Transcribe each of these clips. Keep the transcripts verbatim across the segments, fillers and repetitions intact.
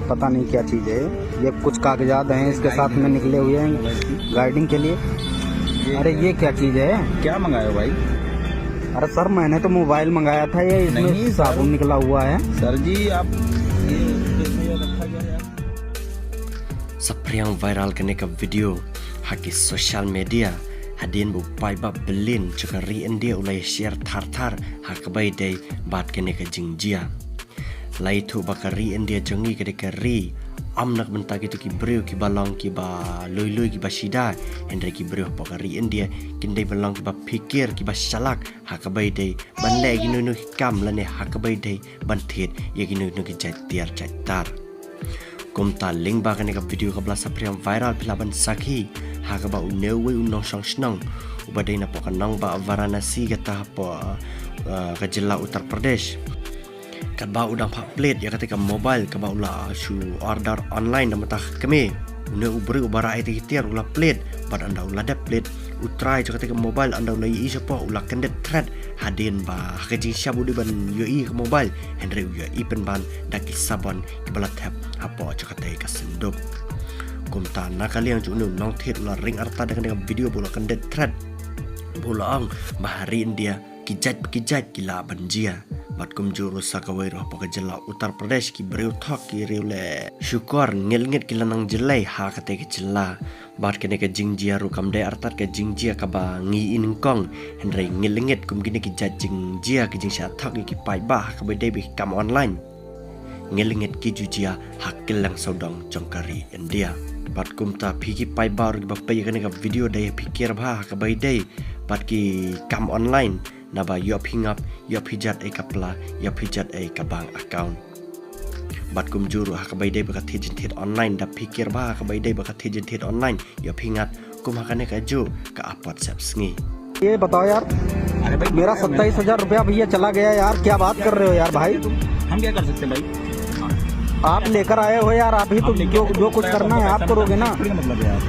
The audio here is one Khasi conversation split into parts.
पता नहीं क्या चीज़ है, ये कुछ कागजात हैं इसके साथ में निकले हुए हैं गाइडिंग के लिए। अरे, ये क्या चीज़ है? क्या मंगाए हो भाई? अरे सर, मैंने तो मोबाइल मंगाया था, ये इसमें नहीं सर। साबुन निकला हुआ है। सर जी, आप ये, ये, ये रखा गया है। Saphriang viral kane ka video ha ki social media hadien ba u paidbah Berlin jong ka ri India u la ïa share thar thar ha kaba ïadei bad kane ka jingjia. La ïathuh ba ka ri India jong ngi ka dei ka ri, ym na ka bynta kito ki briew kiba long kiba lui lui kiba shida, hynrei ki briew hapoh ka ri India kin dei ban long kiba phikir, kiba shalak ha kaba ïadei ban leh kino kino ki kam lane ha kaba ïadei ban thied ïa kino kino ki jait tiar jait tar. Kumta lyngba kane ka video kaba la saphriang viral phi lah ban sakhi ha kaba une uwei u nongshong shnong uba dei napoh ka nongbah Varanasi kata hapoh, uh, ka jylla Uttar Pradesh, kaba u dang phah plet ïa kata ka mobile kaba u la shu order online na mynta ka kmie. Une u briew uba rah ïa kata ki tiar u la plet, bad ynda u la dep plet, u trai jong kata ka mobile ynda u la ïohi shapoh u la kyndit thret hadien ba ha ka jingshisha ba u dei ban ïohi ka mobile, hynrei u ïohi pynban da ki sabon kiba la thep hapoh jong kata ka synduk. Kumta na ka liang jong une u nongthied u la ring artat da kane ka video ba u la kyndit thret, ba u la ong ba ha ri India ki jait pa ki jait ki lah ban jia. Bad kumjuh ruh sa kawei ruh hapoh ka jylla Uttar Pradesh ki briew thok ki riew leh shukor ngit ngit ki la nang jlei ha kata ka jylla. Bad kane ka jingjia ruh kam dei artat ka jingjia kaba ngi i nyngkong, hynrei ngi lyngngoh kum kine ki jait jingjia ki jingshah thok ïa ki paidbah ha kaba dei ba ki kam online. Ngi lyngngoh ki ju jia ha kylleng sawdong jong ka ri India. Bad kumta phi ki paidbah ruh kiba peit ïa kane ka video dei phikir bha ha kaba dei bad ki kam online. Naba ïoh phi ngap, ïoh phi jot ei ka pla, ïoh phi jot ei ka bank account. Bad kumjuh ruh ha kaba ïadei bad ka thied jingthied online, da phikir bha ha kaba ïadei bad ka thied jingthied online, ïoh phi ngat kum ha kane kajuh ka apot sepsngi. ये बताओ यार, अरे भाई, मेरा सत्ताईस हजार रुपया भैया चला गया यार, क्या बात कर रहे हो यार भाई? हम क्या कर सकते हैं भाई? आप लेकर आए हो यार, आप ही तो आप लेके जो, आए हो, जो कुछ आप करना है आप करोगे ना। थोड़ी ना मतलब है यार।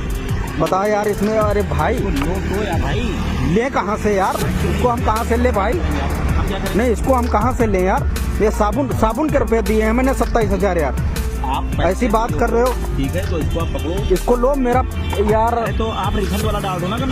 बताओ यार इसमें, अरे भाई। इसको लो तो यार भाई। ले कहाँ से यार? इसको हम कहाँ से ले भाई? हम क्या करें? नहीं, इसको हम कहाँ से लें यार? ये साबुन, साबुन के रुपए दिए हैं मैंने सत्ताईस हजार यार। आप पैसे ऐसी बात कर रहे हो? ठीक है, तो इसको आप पकड़ो। इसको लो मेरा यार। अरे तो आप रिफंड वाला डाल दो ना।